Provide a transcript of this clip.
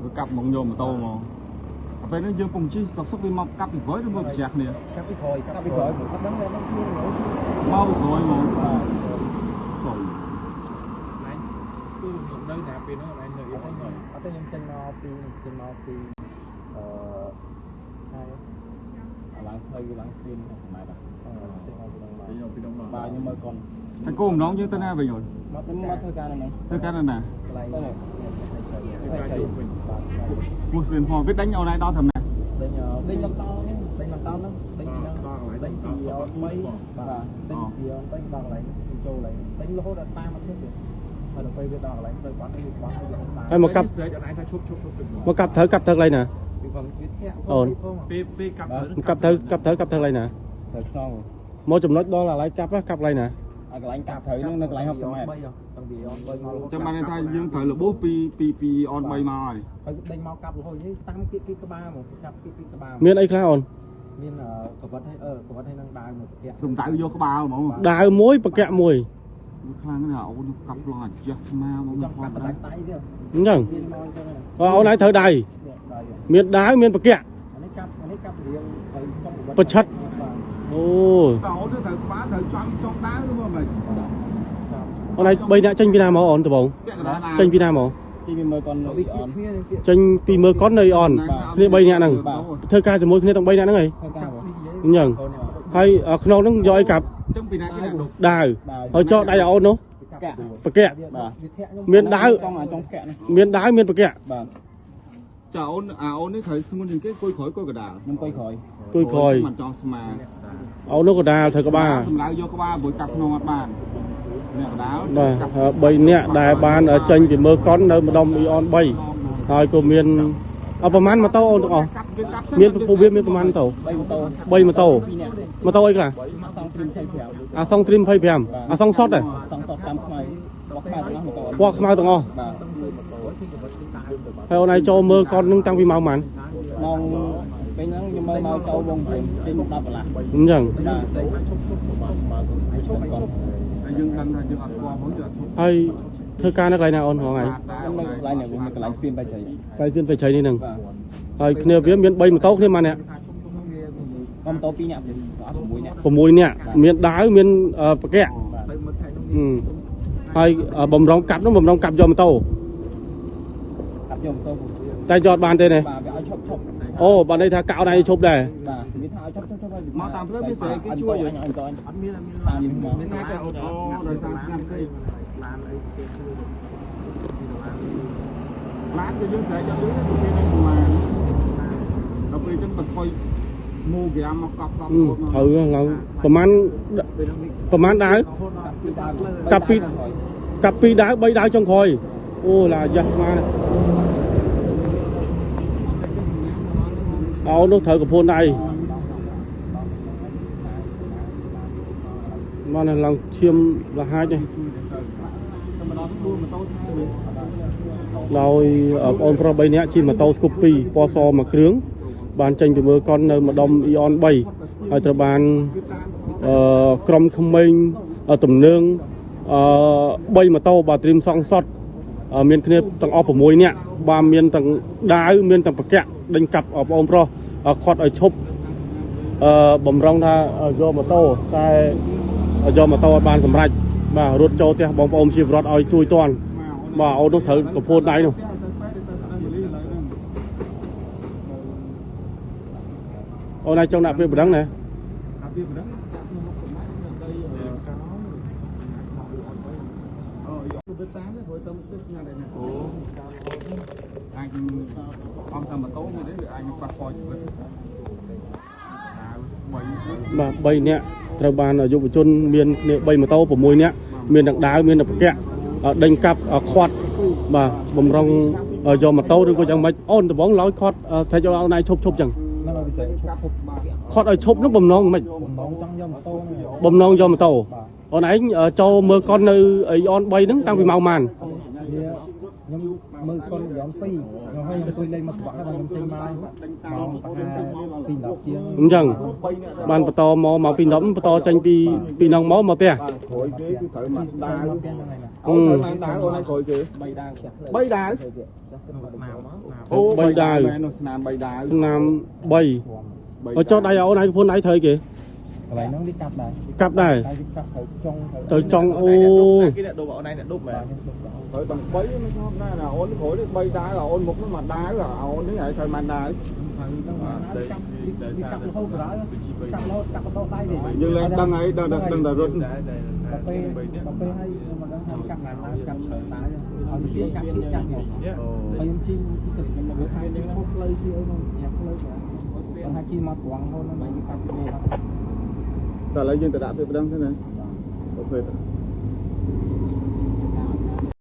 វាកាប់ហ្មងយកម៉ូតូមកពេលនេះយើងពងជិះសុកសុកវាមកកាប់ពីក្រោយឬមកប្រជ្រះគ្នា កាប់ពីក្រោយកាប់ពីក្រោយអត់ដឹងតែមកខ្លួន មកពីក្រោយហ្មងសុយ ណៃគឺនៅណាពេលនោះណៃនៅអ៊ី អត់ទេខ្ញុំចេញមកពីចេញមកពីអឺហើយ ឡើងផ្លូវឡើងស្ពានសម្រាប់ ចេញមកពីនោះ មកពីនោះ មកបាទខ្ញុំមើលកុន តែគោម្ដងយើងទៅណាវិញអូន មកទៅមកធ្វើការនៅហ្នឹង ធ្វើការនៅណា កន្លែងនេះ ធ្វើការយូរវិញ ពោះស្ពានផងវាដេញអូនឯងដល់ត្រឹមណា ដេញដេញមកតោនេះដេញមកតោហ្នឹងដេញពីហ្នឹងដេញពីអត់3បាទដេញពីអត់3ដល់កន្លែងចូលកន្លែងដេញរហូតដល់តាមអត់ឈប់ទេហើយដល់ពេលវាដល់កន្លែងទៅបាត់វាបាត់វាតាម ហើយមកកាប់ ស្រែកអត់ឯងថាឈប់ឈប់ឈប់ មកកាប់ត្រូវកាប់ត្រូវកន្លែងណា ពីផងវាធាក់ ពេលពេលកាប់ កាប់ត្រូវកាប់ត្រូវកាប់ត្រូវកន្លែងណា ត្រូវខ្នង មកចំណុចដល់កន្លែងកាប់កាប់កន្លែងណា អាកន្លែងកាប់ត្រូវហ្នឹងនៅកន្លែង60ម៉ែត្រ តាំងពីអន3មករហូត ចាំបានថាយើងត្រូវរបួសពីពីពីអន3មកហើយ ហើយដេញមកកាប់រហូតនេះតាមគៀកគៀកក្បាលមកកាប់គៀកគៀកក្បាល មានអីខ្លះអូន មានកវ៉ិតហើយអឺកវ៉ិតហើយនឹងដាវមកពាក់ សំដៅយកក្បាលហ្មង ដាវមួយបកាក់មួយ ខ្លាំងណាស់អូនកាប់ឡើងអាជះស្មាមក ចង់កាប់បដាច់ដៃទៀត អញ្ចឹង មានមកអញ្ចឹង អូនឯងត្រូវដៃមានដាវមានបកាក់ អានេះកាប់អានេះកាប់រៀងហើយចង់ ប្រឆិតអូ តើអូនត្រូវក្បាលត្រូវចង់ចង់ដាវឬមកមិន អូនឯង3នាក់ចេញពីណាមកអូនដំបងចេញពីណាមក ទីពីមើលកុននៅអ៊ីអន ចេញពីមើលកុននៅអ៊ីអនគ្នា3នាក់ហ្នឹងធ្វើការជាមួយគ្នាទាំង3នាក់ហ្នឹងហី ធ្វើការបង អញ្ចឹងហើយខ្នងហ្នឹងយកអីកាប់ ចឹងពីណាគេដាក់ ដាវហើយចោដៃអូននោះ កាក់ បកាក់ បាទ មានដាវ ចង់អាចង់កាក់នេះ មានដាវមានបកាក់ បាទ ចាអូនអាអូននេះត្រូវស្ងួនជាងគេគួយក្រោយគួយកដាល ខ្ញុំអង្គុយក្រោយ គួយក្រោយ មិនចង់ស្មា អូននោះកដាលត្រូវក្បាល សម្ដៅយកក្បាលព្រោះកាប់ក្នុងអត់បានអ្នកកដាល បាទ3នាក់ដែលបានចេញពីមើលកុននៅម្ដុំអ៊ីអន3ហើយក៏មានអប្រហែលម៉ូតូអូនទាំងអស់មានពួកវាមានប្រហែលម៉ូតូ 3ម៉ូតូ 3ម៉ូតូ 2នាក់ ម៉ូតូអីខ្លះ អាសងទ្រីម25 អាសុងទ្រីម25អាសុងសុតទេ សងសតតាមខ្មៅពណ៌ខ្មៅពណ៌ខ្មៅទាំងអស់ម៉ូតូទាំងអស់ បាទ ហើយអូនឯងចូលមើលកុននឹងតាំងពីម៉ោងប៉ុន្មាន ម៉ោងពេលហ្នឹងខ្ញុំមើលមកចូលវង9ចេញ10កន្លះ អញ្ចឹង បាទ ហើយយើងដឹងថាយើងអត់ស្គាល់ផងយើងអត់ឈប់ ហើយធ្វើការនៅកន្លែងណាអូនហងៃ ខ្ញុំនៅកន្លែងនេះវិញនៅកន្លែងស្ពានបៃជ័យក ន្លែងស្ពានបៃជ័យនេះហ្នឹង បាទ ហើយគ្នាវាមាន3ម៉ូតូគ្នាប៉ុន្មាននាក់ ម៉ូតូ2នាក់អត់6នាក់ 6នាក់មានដាវមានបកាក់ហើយបំរុងកាប់នោះបំរុងកាប់យកម៉ូតូ កាប់យកម៉ូតូ តែយកអត់បានទេនេះ បាទវាឲ្យឈប់ឈប់ អូបាទន័យថាកាក់អូនឯងឈប់ដែរ បាទវាថាឲ្យឈប់ឈប់ឈប់ មកតាមផ្លូវវាស្រែគេជួយ អញអញ អត់មានមាន តាមមក មានតែអូដោយសារស្ងាត់ពេក ឡានអីគេជួយ ឡានក៏យើងស្រែកយកលឿនទៅគេនឹងប្រហែលដល់ពេលចឹងបន្ថយមូក្រាមមកកប់កប់ ត្រូវឡើងប្រហែលប្រហែលដាវកាប់ពីកាប់ពីដាវ3ដាវចុងក្រោយអូឡាយ៉ាស់ស្មានអូនោះត្រូវកពួនដៃមកនេះឡើងឈាមលហាចនេះដោយបងប្រុស3នាក់ជិះម៉ូតូស្គូពី2ពណ៌សមួយគ្រឿងបានចេញពីមើលកុននៅម្ដុំអ៊ីអន3ហើយត្រូវបានអឺក្រុមក្មេងទំនើងអឺ3ម៉ូតូបាទត្រៀមសងសតមានគ្នាទាំងអស់6នាក់បាទមានទាំងដាវមានទាំងបកាក់ដេញកាប់បងប្រុសខាត់ឲ្យឈប់អឺបំរុងថាយកម៉ូតូតែយកម៉ូតូឲ្យបានសម្រេចបាទរត់ចូលផ្ទះបងប្អូនជាប្រដ្ឋឲ្យជួយតាន់បាទអូននោះត្រូវកពួនដៃនោះអូនឯងចង់ដាក់ពាក្យបណ្ដឹងណា ដាក់ពាក្យបណ្ដឹងដាក់ក្នុងមុខសម្រាប់ដីកោអូយកទៅតាមទេព្រោះទៅមុខទៅស្ងាត់ឯណាអូអាចអមតាមម៉ូតូមួយទេវាអាចប៉ះពាល់ជីវិត បាទ3នាក់ត្រូវបានយុវជនមានគ្នា3ម៉ូតូ6នាក់មានទាំងដាវមានទាំងបកាក់ដេញកាប់ខាត់បាទបំរុងយកម៉ូតូឬក៏យ៉ាងម៉េចអូនដំបងឡើយខាត់ស្រែកឲ្យអូនឯងឈប់ឈប់ចឹង ហ្នឹងឲ្យពិសេសឈប់ ខាត់ឲ្យឈប់នោះបំណងមិន បំណងចង់យកម៉ូតូ បំណងយកម៉ូតូអូនឯងចូលមើលកុននៅអ៊ីអន3ហ្នឹងតាំងពីម៉ោងប៉ុន្មាន វា ខ្ញុំមើលកុនយ៉ង2ខ្ញុំឲ្យខ្ញុំអង្គុយលេងមកស្វាក់ហើយបាទខ្ញុំចេញមកម៉ោងប្រហែល2 10ជាង អញ្ចឹងបានបន្តមកមកពី10បន្តចេញពីពីនឹងមកមកផ្ទះ បាទក្រោយគេគឺត្រូវមកដាវ ផ្ទះហ្នឹងហើយណា អូត្រូវមកដាវអូនឯងក្រោយគេ 3ដាវ 3ដាវ ស្នាមស្នាម អូ 3ដាវ មែននោះស្នាម3ដាវ ស្នាម3អត់ចុះដៃអូនឯងប្រពន្ធឯងត្រូវគេ កន្លែងហ្នឹងវាកាប់ដែរ កាប់ដែរ តែវាកាប់ត្រូវចុង ទៅចង់អូ គេអ្នកដប់អូនឯងអ្នកដប់មែន ខ្ញុំទុកដល់ ត្រូវទាំង3មិនធម្មតាណាអូនក្រោយនេះ3ដាវអូនមុខនោះមកដាវអូននេះហើយត្រូវមកដាវ ត្រូវទៅកាប់វាកាប់រហូតក្រោយកាប់រហូតកាប់បន្តដៃទេ យើងឡើងដឹងហើយដឹងដឹងតែរត់ ដែរដែរ ដល់ពេលដល់ពេលហើយខ្ញុំមកដឹងថាកាប់ណាស់កាប់ច្រើនដែរឲ្យវាកាប់ទៀតកាប់មក នេះ ហើយខ្ញុំជិះជិះទៅខ្ញុំមកថាជិះខុសផ្លូវជិះអីមកញ៉ាំផ្លូវបាទគាត់ថាជិះមកត្រង់ហូតហ្នឹងវាកាប់ទៀត តែឥឡូវយើងទៅដាក់ពាក្យប្តឹងទៅណាអូខេ